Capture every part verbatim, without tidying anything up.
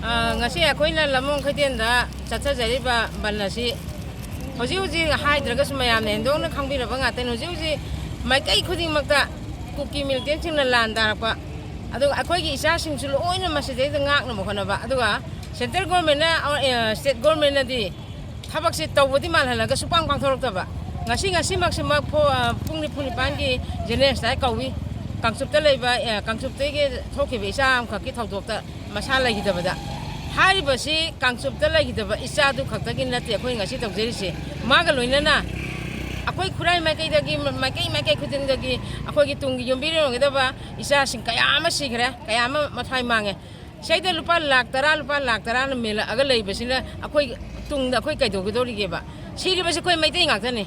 ꯑ, ꯉꯁꯤ ꯑꯩꯈꯣꯏꯅ ꯂꯝꯂꯣꯡ ꯈꯩꯗꯦꯟꯗ ꯆꯠꯊꯖꯔꯤꯕ ꯕꯟ ꯑꯁꯤ ꯍꯧꯖꯤꯛ ꯍꯧꯖꯤꯛ ꯍꯥꯏꯗ꯭ꯔꯒꯁꯨ ꯃꯌꯥꯝꯅ ꯍꯦꯟꯗꯣꯛꯅ ꯈꯪꯕꯤꯔꯕ ꯉꯥꯛꯇꯅꯤ꯫ ꯍꯧꯖꯤꯛ ꯍꯧꯖꯤꯛ ꯃꯥꯏꯀꯩ ꯈꯨꯗꯤꯡꯃꯛꯇ ꯀꯨꯀꯤ ꯃꯤꯂꯤꯇꯦꯟꯁꯤꯡꯅ ꯂꯥꯟ ꯗꯥꯔꯛꯄ, ꯑꯗꯨꯒ ꯑꯩꯈꯣꯏꯒꯤ ꯏꯆꯥꯁꯤꯡꯁꯨ ꯂꯣꯏꯅ ꯃꯁꯤꯗꯩꯗ ꯉꯥꯛꯅꯕ ꯍꯣꯠꯅꯕ, ꯑꯗꯨꯒ ꯁꯦꯟꯇ꯭ꯔꯦꯜ ꯒꯣꯔꯃꯦꯟꯅ, ꯑ, ꯁ꯭ꯇꯦꯠ ꯒꯣꯔꯃꯦꯟꯅꯗꯤ ꯊꯕꯛꯁꯦ ꯇꯧꯕꯗꯤ ꯃꯥꯜꯍꯜꯂꯒ ꯁꯨꯄꯥꯡ ꯄꯥꯡꯊꯣꯔꯛꯇꯕ꯫ ꯉꯁꯤ, ꯉꯁꯤꯃꯛꯁꯤꯃꯛ ꯐꯣ-, ꯑ, ꯄꯨꯡ ꯅꯤꯐꯨ ꯅꯤꯄꯥꯟꯒꯤ ꯖꯦꯅꯦꯁꯥꯏ ꯀꯧꯏ꯫ ꯀꯥꯡꯆꯨꯞꯇ ꯂꯩꯕ, ꯑ, ꯀꯥꯡꯆꯨꯞꯇꯒꯤ ꯊꯣꯛꯈꯤꯕ ꯏꯆꯥ ꯑꯃꯈꯛꯀꯤ ꯊꯧꯗꯣꯛꯇ ꯃꯁꯥ ꯂꯩꯈꯤꯗꯕꯗ꯫ ꯍꯥꯏꯔꯤꯕꯁꯤ ꯀꯥꯡꯆꯨꯞꯇ ꯂꯩꯈꯤꯗꯕ ꯏꯆꯥꯗꯨ ꯈꯛꯇꯒꯤ ꯅꯠꯇꯦ ꯑꯩꯈꯣꯏ ꯉꯁꯤ ꯇꯧꯖꯔꯤꯁꯤ꯫ ꯃꯥꯒ ꯂꯣꯏꯅꯅ ꯑꯩꯈꯣꯏ ꯈꯨꯔꯥꯏ ꯃꯥꯏꯀꯩꯗꯒꯤ, ꯃꯥꯏꯀꯩ, ꯃꯥꯏꯀꯩ ꯈꯨꯗꯤꯡꯗꯒꯤ ꯑꯩꯈꯣꯏꯒꯤ ꯇꯨꯡꯒꯤ ꯌꯨꯝꯕꯤꯔꯦꯟ ꯑꯣꯏꯒꯗꯕ ꯏꯆꯥꯁꯤꯡ ꯀꯌꯥ ꯑꯃ ꯁꯤꯈ꯭ꯔꯦ, ꯀꯌꯥ ꯑꯃ ꯃꯊ꯭ꯋꯥꯏ ꯃꯥꯡꯉꯦ꯫ ꯁꯤꯗ ꯂꯨꯄꯥ ꯂꯥꯈ ꯇꯔꯥ, ꯂꯨꯄꯥ ꯂꯥꯈ ꯇꯔꯥꯅ ꯃꯦꯜꯂꯛꯑꯒ ꯂꯩꯕꯁꯤꯅ ꯑꯩꯈꯣꯏ ꯇꯨꯡꯗ ꯑꯩꯈꯣꯏ ꯀꯩꯗꯧꯒꯗꯧꯔꯤꯒꯦꯕ? ꯁꯤꯔꯤꯕꯁꯤ ꯑꯩꯈꯣꯏ ꯃꯩꯇꯩ ꯉꯥꯛꯇꯅꯤ꯫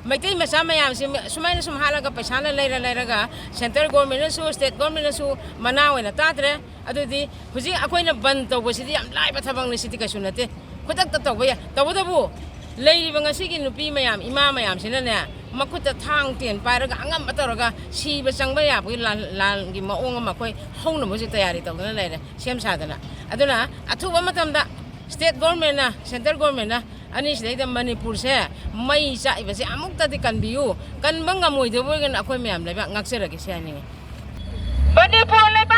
ꯃꯩꯇꯩ ꯃꯆꯥ ꯃꯌꯥꯝꯁꯤ ꯁꯨꯃꯥꯏꯅ ꯁꯨꯝ ꯍꯥꯠꯂꯒ ꯄꯩꯁꯥꯅ ꯂꯩꯔ ꯂꯩꯔꯒ ꯁꯦꯟꯇ꯭ꯔꯦꯜ ꯒꯣꯔꯃꯦꯟꯅꯁꯨ, ꯁ꯭ꯇꯦꯠ ꯒꯣꯔꯃꯦꯟꯅꯁꯨ ꯃꯅꯥ ꯑꯣꯏꯅ ꯇꯥꯗ꯭ꯔꯦ꯫ ꯑꯗꯨꯗꯤ ꯍꯧꯖꯤꯛ ꯑꯩꯈꯣꯏꯅ ꯕꯟ ꯇꯧꯕꯁꯤꯗꯤ ꯌꯥꯝ ꯂꯥꯏꯕ ꯊꯕꯛꯅꯤ, ꯁꯤꯗꯤ ꯀꯩꯁꯨ ꯅꯠꯇꯦ, ꯈꯨꯗꯛꯇ ꯇꯧꯕ ꯌꯥꯏ꯫ ꯇꯧꯕꯇꯕꯨ ꯂꯩꯔꯤꯕ ꯉꯁꯤꯒꯤ ꯅꯨꯄꯤ ꯃꯌꯥꯝ, ꯏꯃꯥ ꯃꯌꯥꯝꯁꯤꯅꯅꯦ, ꯃꯈꯨꯠꯇ ꯊꯥꯡ ꯇꯦꯟ ꯄꯥꯏꯔꯒ ꯑꯉꯝꯕ ꯇꯧꯔꯒ ꯁꯤꯕ ꯆꯪꯕ ꯌꯥꯕꯒꯤ ꯂꯥꯟ, ꯂꯥꯟꯒꯤ ꯃꯑꯣꯡ ꯑꯃ ꯑꯩꯈꯣꯏ ꯍꯧꯅꯕ ꯍꯧꯖꯤꯛ ꯇꯌꯥꯔꯤ ꯇꯧꯗꯅ ꯂꯩꯔꯦ, ꯁꯦꯝ ꯁꯥꯗꯅ꯫ ꯑꯗꯨꯅ ꯑꯊꯨꯕ ꯃꯇꯝꯗ ꯁ꯭ꯇꯦꯠ ꯒꯣꯔꯃꯦꯟꯅ, ꯁꯦꯟꯇ꯭ꯔꯦꯜ ꯒꯣꯔꯃꯦꯟꯅ ꯑꯅꯤꯁꯤꯗꯩꯗ ꯃꯅꯤꯄꯨꯔꯁꯦ ꯃꯩ ꯆꯥꯛꯏꯕꯁꯦ ꯑꯃꯨꯛꯇꯗꯤ ꯀꯟꯕꯤꯌꯨ꯫ ꯀꯟꯕ ꯉꯝꯃꯣꯏꯗꯕ ꯑꯣꯏꯔꯒꯅ ꯑꯩꯈꯣꯏ ꯃꯌꯥꯝ ꯂꯩꯕꯥꯛ ꯉꯥꯛꯆꯔꯒꯦ ꯁꯤ ꯍꯥꯏꯅꯤꯡꯉꯤ꯫ ꯃꯅꯤꯄꯨꯔ ꯂꯩꯕꯥꯛ